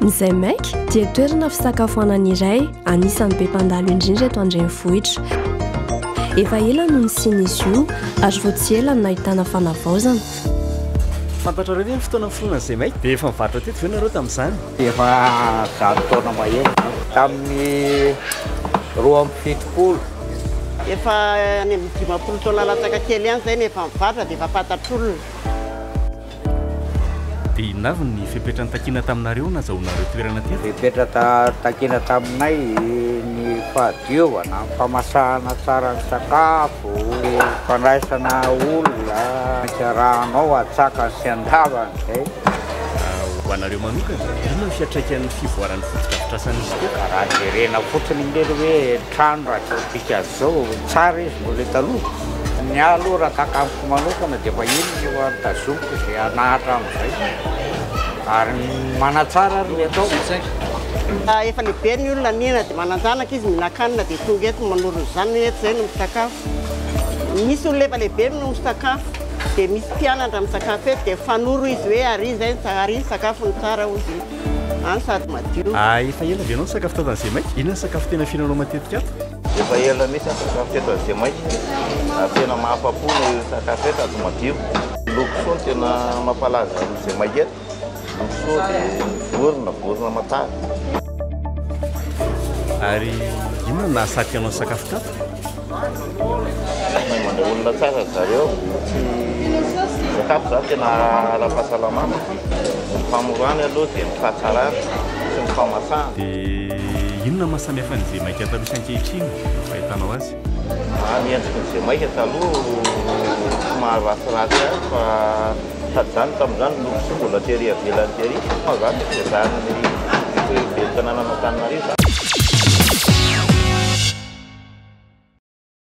Ny Zaimaika dia toerana fisakafoanana iray anisan'ny be mpandalo indrindra eto an-drenivohitra. Efa ela no nisian'izy io ary vao tsy ela no nahitana fanavaozana. Fantatrareo ve ny fotoana niforonan'ny Zaimaika? Dia efa nivarotra teto ve nareo tamin'izany? Efa 100 taona mahery izany. Tamin'ny 72. Efa any amin'ny 50 taona latsaka kely ihany izay no efa nivarotra dia efa fantatr'olona. Dia inona avy ny fepetra nitakiana taminareo nazahoanareo toerana teto? Fepetra takiana taminay ny fahadiovana, ny famasahana tsara ny sakafo, ny fandraisana olona, fiarahanao antsakany sy andavany izay. Ho anareo manokana, inona ny fiantraikan'ny fivoaran'ny fotodrafitrasa nisy teto? Raha jerena fotsiny nge le hoe trano raha tsy midika an'izao, tsara izy noho le taloha. Ny ahy aloha raha tahaka amiko manokana dia efa iny no efa notazomiko izay hanahy hatramin'izay ary manatsara ary ny atao. Efa lehibe ny olona mihina dia manan-janaka izy mihinan-kanina dia tonga eto manoro ny zanany eto izay no misakafo. Misy olona efa lehibe no misakafo dia misy mpianatra misakafo eto dia mifanoro izy hoe ary izay ary ny sakafo no tsara hozy izy. Any sady madio. Efa ela ve ianao nisakafo tato Anzemaika? Inona ny sakafo tena fihinanao matetika ato? Efa ela mihitsy ny sakafo teto Anzemaika ary tena mahafa-po ny sakafo eto sady madio. Ny loko soa no tena mampalaza an'i Zemaika eto, loko soa dia ny vorona, vorona matavy. Ary inona no nahasarika anao nisakafo tato? Mahay mandray olona tsara ry zareo, tsy sakafo izany tena ara-pahasalamana, ny famorana aloha dia ny fahatsarana sy ny famasahana. Dia inona no maha samy hafa ny zemaika taloha sy ankehitriny, ny fahitanao azy? Ny endriky ny zemaika taloha somary ratsiratsy ihany fa sady izany tamin'izany ny loko soa mbola tery avelany tery fa izany fiezahan'ny ben'ny tanànan'Antananarivo izany.